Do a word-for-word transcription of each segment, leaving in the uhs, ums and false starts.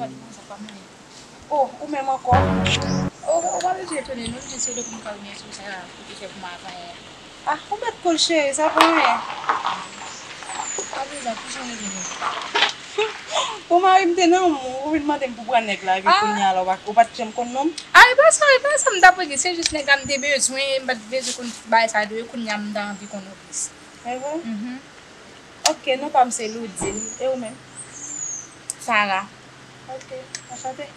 Gade konsa pa mwen. Oh, ou menm ankò? Ou, ou pa bezwen etone non, m jis rele pou m ka remèsye w sa, ou te fè pou mwen avan yè. Ah, ou mèt kou l cheri, sa pa anyen. Pa bezwen, ki jan rele nou? Pou mari m te nan men w, ou vin mande m pou pran nèg la, epi kounye a la, ou pa, ou pa t janm konn non m? Ah, e pa sa, e pa sa m t ap regle, se jis nèg la m te bezwen, m pa t bezwen konn bagay sa yo, kounye a m ta anvi konn ou plis. E vre? Mhm. Ok, non pa m se Loudine. E ou menm? Sarah. Ok, anchante.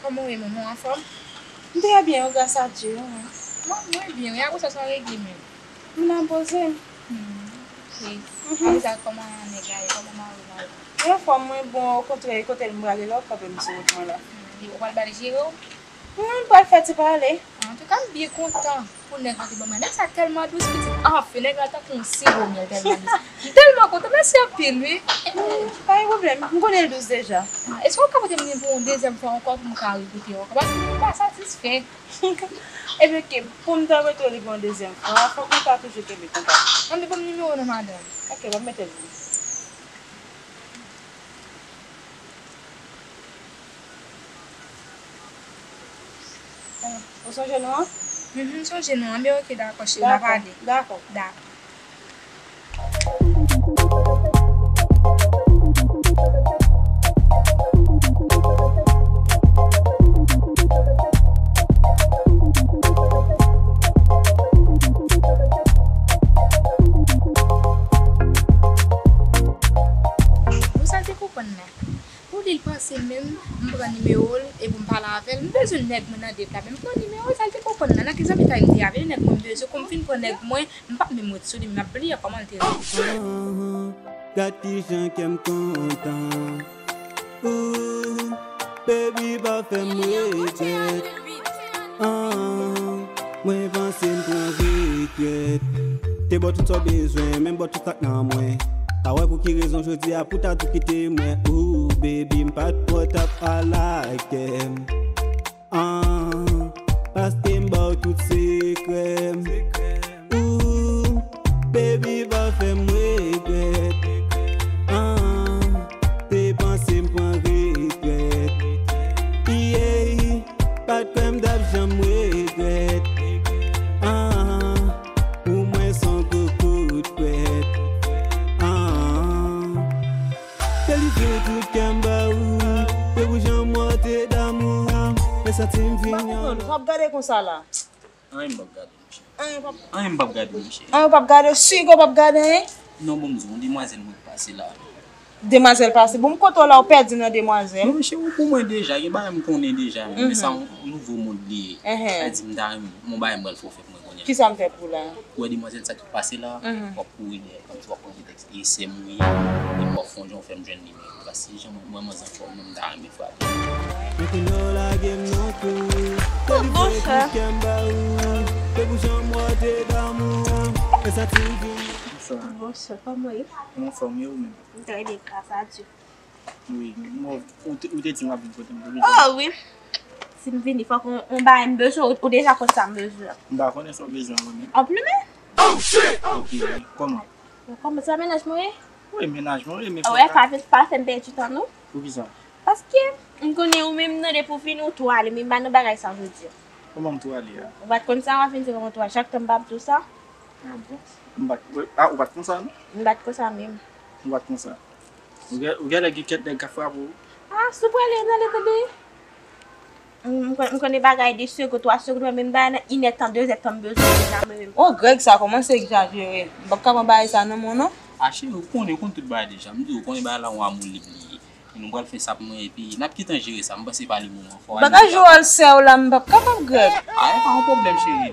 Kòman w ye, manman, w anfòm? M trè byen, wi, gras a Dye, ou menm? Mwen, mwen byen, wi, apre sa, sa w regle menm? M nan poze m. Hmm, ok. Mhm. Apre sa, kòman nèg la ye? Kòman mari w la ye? Li anfòm, mwen bon, okontrè, kote l m prale la, w kanpe m sou wout mwen la. Hmm, li, ou pral ba l jere w? Non, m pral fè ti pale. Antouka, m byen kontan pou nèg la te ban mwen. Nèg sa tèlman dous, pitit. Anfen, nèg la tankou yon siwo myèl, tèlman dous. M tèlman kontan, mèsi anpil, wi. Pa gen pwoblèm, m konnen l dous deja. Ah, èske w ka pote m li pou yon dezyèm fwa ankò pou m ka regoute yo ankò? Paske m pa satisfè. Ebyen, ok, pou m ta rete li pou yon dezyèm fwa, fòk nou ta toujou kenbe kontak. Ann, ban m nimewo w non, madanm. Ok, ban m mete l pou ou. Ou sonje non an? Mhm, m sonje non an, men ok, dakò, cheri, n a pale. Dakò, dakò. Dakò. Bon, sa l te konprann la. Pou li, l panse menm, m pran nimewo l, epi m pale avè l. M bezwen nèg mwen nan det la, men m pran nimewo l, sa l te konprann la. Nan ki zanmitay m te avè l, nèg mwen m bezwen, kou m fin pran nèg mwen, m p ap menm ret sou li, m ap bliye kòman l te rele. Anhan, gad kijan kè m kontan. Ooh, baby, pa fè m regrèt. Anhan, mwen panse m pran regrèt. Te ba w tout sa w bezwen, menm ba w tout sa k nan mwen. Pa wè pou ki rezon jodi a pou ta tou kite mwen. Ooh, baby, m pa t twò t ap alakè m. Ah, paske m ba w tout sekrè m. Ooh, baby, pa fè m regrèt. Ah, te panse m pran regrèt. Yeah, pa t kwè m t ap janm regrèt. Ah, pou mwen s on gwo kout pwèt. Ah. Delivre tout kè m ba ou. Se pou jan m wè w te damou. E santi m vin yon. M pa konprann, w ap gade konsa la. Anyen m p ap gade, monchè. Anyen p ap. Anyen m p ap gade, monchè. Anyen w p ap gade, sigo w p ap gade, hein? Non, bon, m di w, yon demwazèl mwen k pase la. Demwazèl pase. Bon, m kontan w la, w pèdi nan demwazèl. Non, monchè, ou pou mwen deja, gen bagay m konnen deja, men sa yon, yon nouvo mond li ye. Sa di m ta renmen, m gon bagay m pral fè w fè pou mwen kounye a. Kisa m fè pou w la? Ou wè demwazèl sa ki pase la, w ap kouri dèyè l, kòmsi w ap pran pretèks e sè m ou ye, epi w ap fè yon jan w fè m jwenn li menm. Paske jan mwen, mwen, mwen anfòm, mwen, m ta renmen frape. Men kounye a w lage m nan kou. Delivre tout kè m ba ou. Se pou jan m wè w te damou. E santi m vin. Bonswa. Bonswa, kòman w ye? Mwen anfòm, e ou menm? M trè byen, gras a Dye. Wi, bon, ou te, ou te di m w ap vin kote m, pou ki sa? Oh, wi. Si m vini, fòk yon, yon bagay m bezwen, ou, ou deja konn sa m bezwen. M pa konnen sa w bezwen mwen menm. Anplimen? Ok, wi. Kòman? Kòman sa, mennaj mwen ye? Wi, mennaj mwen ye, men... Wè, pa, pa fè m pèdi tan, non. Pou ki sa? Paske m konnen ou menm nan depi w vini, ou tou ale, men m pa nan bagay sa jodi a. Kòman m tou ale a? Ou pa t konn sa, w ap vin di kòman w tou ale. Chak tan m p ap di w sa. Ah bon? M pa t, ah, ou pa t konn sa, non? M pa t konn sa menm. Ou pa t konn sa? Ou gen, ou genlè gen kèk nèg k ap frape w. Ah, si w prale, n ale tande. M, m konn, m konn de bagay de segonn, twa segonn, men m bay nan inèdtan, dezèdtan m bezwen deja mwen menm. Oh, Greg sa kòmanse egzajere. M p ap ka pran bagay sa nan men w non. Ah, cheri, ou konnen, ou konn tout bagay deja. M di w, ou konnen bagay la yon amou lib li ye. E nou pral fè sa pou mwen, epi n ap gentan jere sa. M panse pa le moman. Fò w al. Bagay Joel sè w la, m p ap kapab, Greg. Ah, e pa yon pwoblèm, cheri.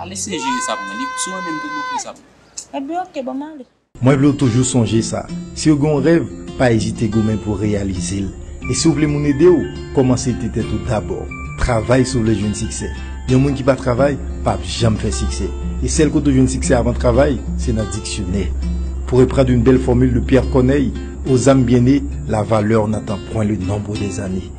Al eseye jere sa pou mwen. Li, si w renmen m tou, nou fè sa pou mwen. Ebyen, ok, ban m ale. Mwen vle w toujou sonje sa. Si w gen yon rèv, pa ezite goumen pou w reyalize l. E si w vle moun ede w, kòmanse ede tèt ou dabò. Travay si w vle jwenn siksè. Yon moun ki pa travay, p ap janm fè siksè. E sèl kote w jwenn siksè avan travay, se nan diksyonè. Pour reprendre une belle formule de Pierre Corneille, aux âmes bien nées, la valeur n'attend point le nombre des années.